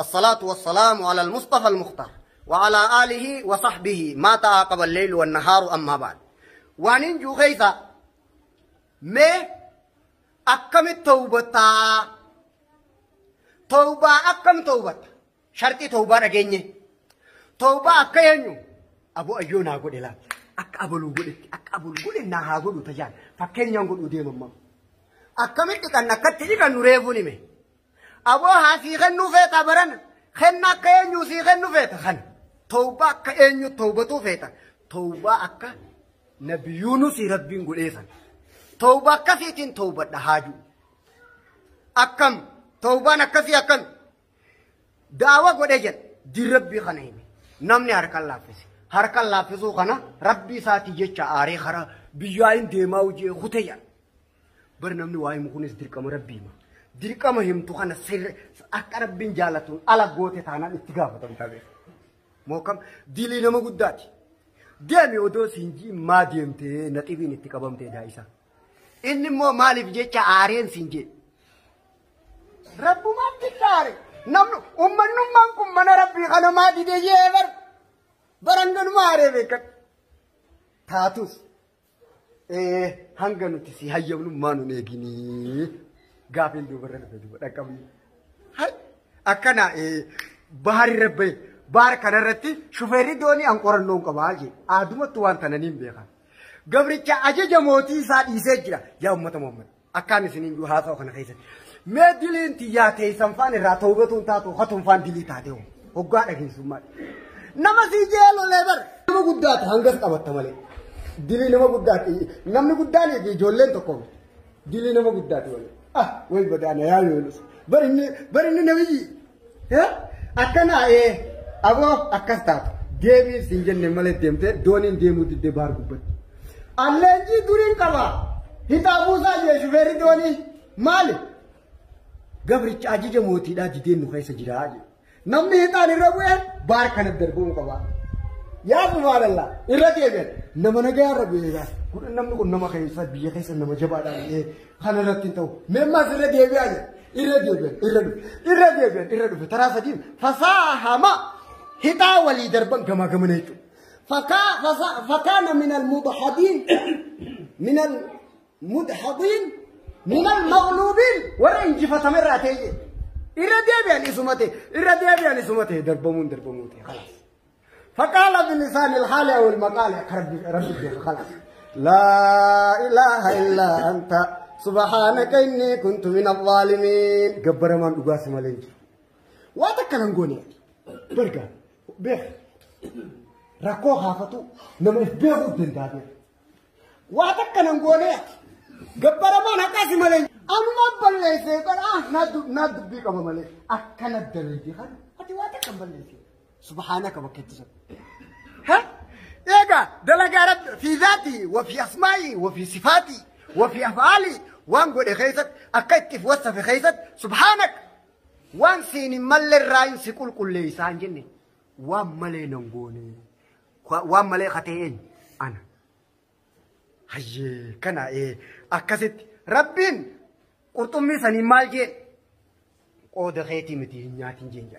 الصلاة والسلام على المصطفى المختار وعلى آله وصحبه ما تعاقب الليل والنهار أما بعد. وانين خيسا ما أكم التوبة توبة أكم توبة شرطي توبة رجيني توبة أكينيو أبو أيونا أقول لا أك أبو لقول أك أبو لقول نها أقول تجان فكين ينقول أديم ما أكم تكن كتير كنوريفوني مه أبو هاسي خنو فيتا برن خنا كينيو سي خنو فيتا خن توبة كينيو توبة تو فيتا توبة أك نبي يونس ربي نقول إيسان توبة كثيرين توبة دهاجو أكم توبة نكثي أكم دعوة قد أجل دي ربي خنايمي نمني هرك الله فيس هرك الله فيسو خنا ربي ساتي جتش آري خرا بيجاين ديماو جي خوتيا برنامج واي مكونس دركم ربي ما دركم هم تو خنا سر أقرب بين جالتون على قوته تانا اتقافة تابع موكم دلي نما قداتي ديمي ودو سنجي ما ديمتي نتيبين اتقابم تدايسا إني مو مالي بجيتش آرين سنجي ربو ما بتتاري نمنو أمنو مانكم من ربي خنا ما دي دي يبر برندن ما عرفك تاتوس إيه هنغنو تسي هيامنو مانو نيجيني غافين دو برن بدو ركبي هاي أكنا إيه بحري ربي بار كنرتي شوفيري دوني أنقرن نوم كمالجي آدم توان تنانين بيها قبرك أجي جموتي ساد يسجل يا أمة محمد أكان سنين جو هذا وخنا خيسن ما دلين تياتي سنفان راتوبة تاتو ختم فان دلي تاتو وقعد أكيد سمعت نما سيجيلو لبر نما قدات هنجس أبغى تملي دلي نما قدات نمني قداني في جولين تقوم دلي نما قدات ولا وين بدأنا يا يونس برني نبي ها أكنا إيه أبو أكستات ديمي سنجن نملي ديمته دونين ديمو دي بار قبت اللي دورين كوا هتابو ساجي شوفيري دوني مالي قبرك أجي موتي لا جدين نخيس جراجي نمني هتاني ربوه بار كان دربون كوا يا سبحان الله إرادي أجل نمنا جاء ربوه كل نمني كل نما خيس بيا خيس نما جبا ده خلنا نتين مما إرادي أجل إرادي أجل إرادي أجل إرادي ترى سديم فصاحما هتا ولي دربون كما كما نيتو فكان من المدحضين من المدحضين من المغلوبين ورنجي فتمر أتيجي إرادي بيان إسمته إرادي بيان إسمته دربمون دربمون خلاص فقال بلسان الحال أو المقال ربي خلاص لا إله إلا أنت سبحانك إني كنت من الظالمين قبر من أقاسم الإنجي وأتكلم قولي بركة بيخ ركو خافتو نما بيخو دندابي وأتكلم قولي قبر ما نقاسم علي أما بلسي قال ناد بيك أبو مالي أكن الدرجة خان أتي واتكلم بلسي سبحانك وكتسب ها إيجا دلقا رب في ذاتي وفي أسمائي وفي صفاتي وفي أفعالي وانقول خيست أكتف وصف خيست سبحانك وان سيني مال الراين سيقول كل ليسان جني وان مالي نغوني وان مالي خطئين أنا هي كنا إيه أكست ربين قرطمي سني مال جين قود خيتي متي نياتين جين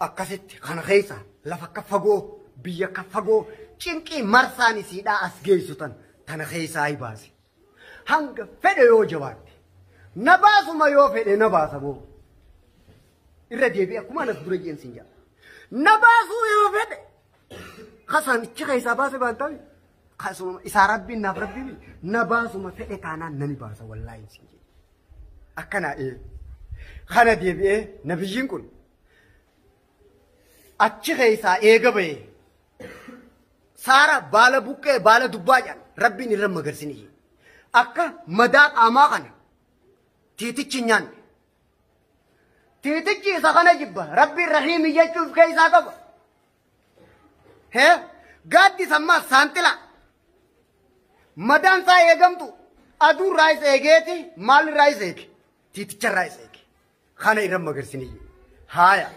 أكست خان خيسا لفك فجو بيا كفجو چنكي مرساني سيدا أسجي سلطان تن خيسا أي بازي هنگ فديو جواد نباسو ما يو فدي نباسو إردي بيا كمان أسدرجين سنجا نباسو يو فدي خسان چخيسا باسي بانتاوي خاسو إسا ربي ناف ربي نباسو ما فدي كانا نني باسا والله سنجي أكنا إيه خانا دي بيه نبيين كن أتشخيسا إيجابي سارة بالا بوكي بالا دباجان ربي نرم مغرسيني أكا مداق آماغنا تيتي نيان تيتي سخنا جبا ربي الرحيم يجوف كيسا كبا هه قادي سما سانتلا مدان سا إيجامتو أدو رايس إيجيتي مال رايس إيجي تيتي رايس إيجي خانا إرم مغرسيني هايا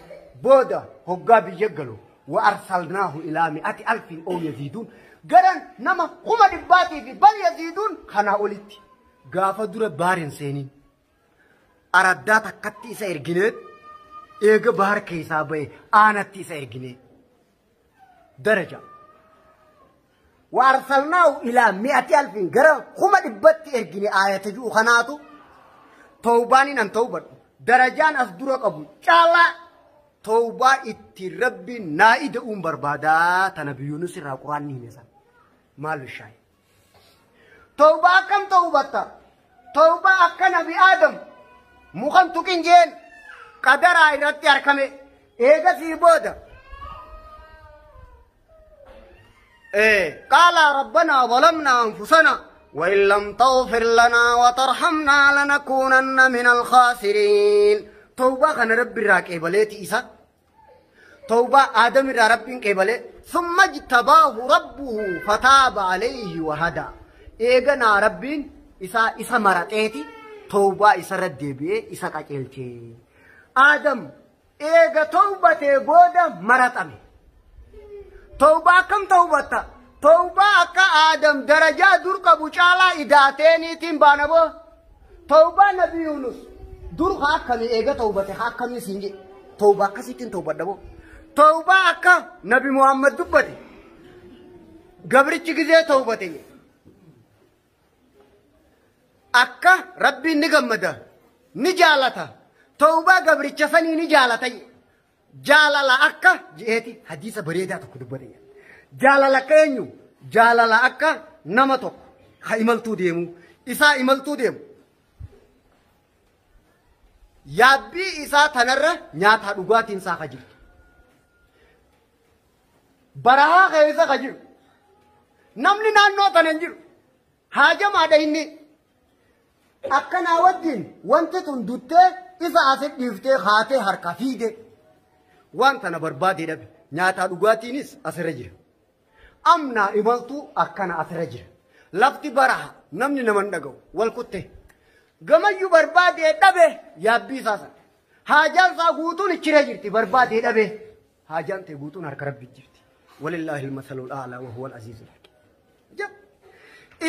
بودا هقابي يقلو وأرسلناه إلى 100,000 أو يزيدون قرن نما قم دباتي في بل يزيدون خنا أوليتي قافة دور بارين سينين أرداتا كتي سير جنيت Eega bahar keessaa ba'e aanatti isa ergine. Daraja. Waarsalnaahu ilaa mi'ati alfiin gara 100,000 ergine aayata jiru kanaatu tawbaan an tawbadhu. Darajaan as dura qabu caalaa tawbaa itti rabbi naa ida'uun barbaadaa tana Yunus irraa quraanni hime sana. Maal shaayi. Tawbaa akkam tawbatta? Tawbaa akka Nabi Aadam mukan tuqin jeen qadaraa irratti argame eegasii booda. قال ربنا ظلمنا أنفسنا وإن لم تغفر لنا وترحمنا لنكونن من الخاسرين. توبة كان ربي راك إبليتي إسا توبة آدم ربي قبلي ثم اجتباه ربه فتاب عليه وهدى. إيغنا ربي إسا إسا مرتيتي توبة إسا ردي بيه إسا قتلتي آدم إيغا توبة بودا مرتمي. توبة كم توبة؟ توبة أكا آدم درجة درك بوشالا إداتيني تيم بانبو. توبة نبي يونس درك أكمي إيجا توبة أكمي سينجي توبة كسيتين توبة دبو. توبة أكا نبي محمد دبتي قبرتش كذي توبة أكا ربي نجمده نجالته توبة قبرتش سني نجالته jaalala akka jeeti hadiisa bareedaa tokko dubbatee jaalala keenyu jaalala akka nama tokko ha imaltuu deemu isaa imaltuu deemu yaabbii isaa tanarra nyaata dhugaatiin isaa ka jirtu barahaa keessa ka jiru namni naannoo tana hin jiru haajamaadha inni akkanaa wajjin wanti tun duttee isa asit dhiiftee haatee harka fiide. Waan tana barbaadee dhabe nyaataa dhugaatiinis asirra jira. Amnaa imaltuu akkana asirra jira. Lafti baraha namni nama hin dhaga'u wal kutte. Gamayyuu barbaadee dhabe yaabbii isaa sana. Haajaan isaa guutuun ichiree jirti barbaadee dhabe. Haajaan ta'e guutuun harka rabbi jirti. Walillaahi al-masalul a'laa wa huwa al-aziizul hakiim.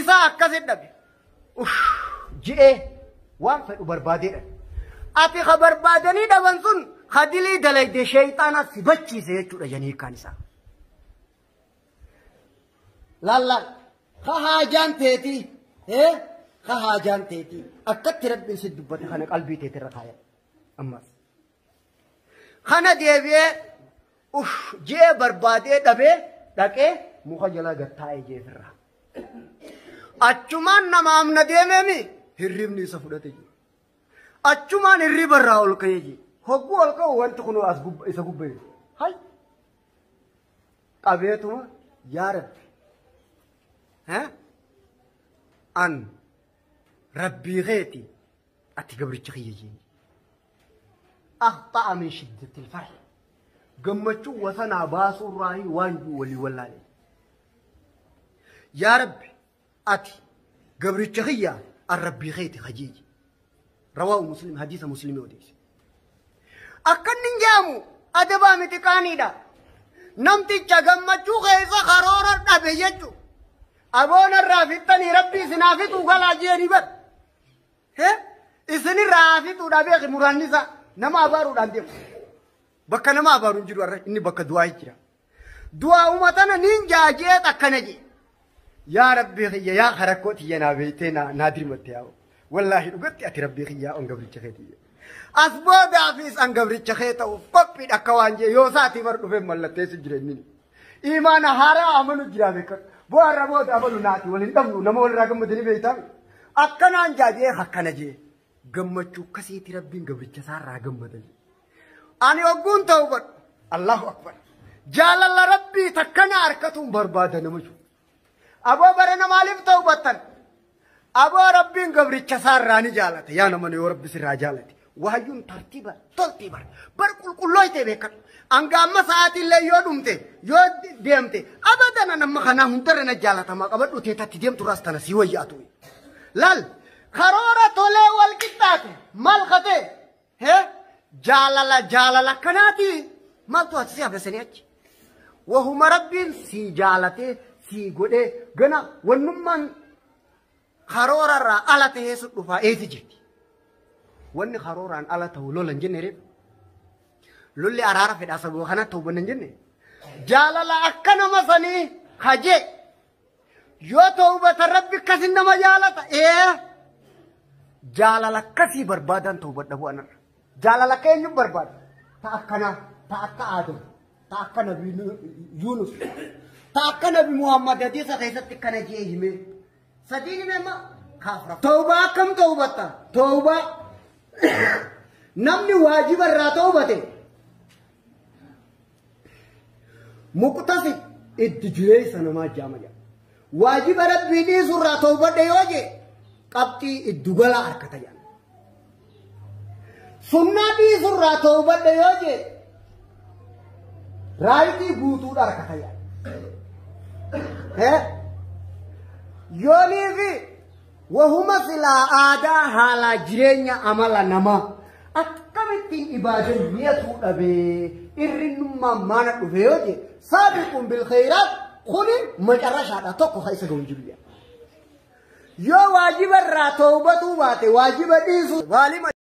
Isaa akkasit dhabe. Ji'ee waan fedhu barbaadee dhabe. Ati ka barbaadanii dhaban sun خدلي دليل شيطان سبتشي سيجور جنيه كانسا. لا لا خهاجان تيتي إيه خهاجان تيتي أكثر ربي سد بتي خنا قلبي تيتي رخايا أمس خنا ديبي أوف جي بربادي دبي دكه مخجلا قطعي جي فرا أچمان نمام نديمي هربني سفرتي أچمان هرب الراول كيجي hogguu ol ka'u wanti kun as isa gubbee hay qabeetuma yaa rabbi an rabbii keeti ati gabricha kiyya jeen akhta'a min shiddati alfarh gammachuu wasanaa baasuurraahi waan jiru walii wallaale yaa rabbi ati gabricha kiyya an rabbii keeti kajeeji rawaahu muslim hadiisa muslimii odeesse. Akkan ninjaamu adabaa miti qaaniidha. Namticha gammachuu keessa karoora dhabe jechuudha. Aboonarraa fixxanii rabbi isinaa fixuu galaa jeeni bar. Isinirraa fixuu dhabee muraanni isaa nama abaaruudhaan deemu. Bakka nama abaaru hin jiru inni bakka du'aa jira. Du'aa uummatana ninjaa jee akkana jee. Yaa rabbi kiyya yaa harakkoo tiyya naa beektee naa dirmatte yaa'u. Wallaahi dhugatti ati rabbii kiyyaa on gabricha keetii. As boodaafis an gabricha kee ta'uuf qophiidha akka waan jee yoo isaatii bar dhufee mallatteessu jira inni. Imaana haaraa amanu jira beekadhu. Bu'aarra booda amanu naati waliin dhabnu nama walirraa gammadanii beektaa. Akkanaan jaajee akkana jee gammachuu akkasiitti rabbiin gabricha isaarraa gammada jee. Ani hogguun ta'u badhu Allahu akbar. Jaalala rabbii takkana harkatuun barbaada nama jiru. Aboo barana maaliif ta'u battan? Aboo rabbiin gabricha isaarraa ni jaalata. Yaa nama yoo rabbi sirraa jaalate. Wahayyuun tartiiba toltii bara bar qulqullooyte beekadhu. Hanga amma sa'aatillee yoo dhumte yoo deemte abadana nama kanaa hundarra na jaalatamaa qabadhu teetatti deemtu raas tana sii wayyaatu. Laal karoora tolee wal qixxaate maal katee jaalala jaalala kanaati maaltu ati si hafesanii achi. Wahuma rabbiin sii jaalatee sii godhee gana wannummaan karoorarraa ala tahee sun dhufaa eeti jirti. Wanni karooraan ala ta'u lola hin jenne reefu. Lolli araara fedhaa sababa kana tawbanna hin jenne. Jaalala akka nama sanii hajee yoo tawbata rabbi akkasin nama jaalata jaalala akkasii barbaadan tawbadha bu'anarra. Jaalala akka eenyu barbaada? Ta akkanaa, ta akka Aadam, ta akka Nabi Yunus, ta akka Nabi Muhammad hadiisa keessatti kana jee hime. Sadiin hime ma kaafra. Tawbaa akkam tawbatta? Tawbaa namni waajiba irraa tawbate muqtasi itti jireessa namaa jaama jedha. Waajiba rabbii dhiisu irraa tawbadhe yoo jee qabxii iddu gala harkata jedha. Sunnaa dhiisu irraa tawbadhe yoo jee raayitii guutuudha harkata jedha. Yoonii fi wahuma silaa aadaa haalaa jireenya amala namaa akkamittiin ibaadan mi'atuu dhabee irrinnummaan maana dhufe yoo jee saabiquun bilkhayraat kuni macarrashaadha tokko ka isa ga'u jiru. Yoo waajiba irraa tawbatuu baate waajiba dhiisu zaalima.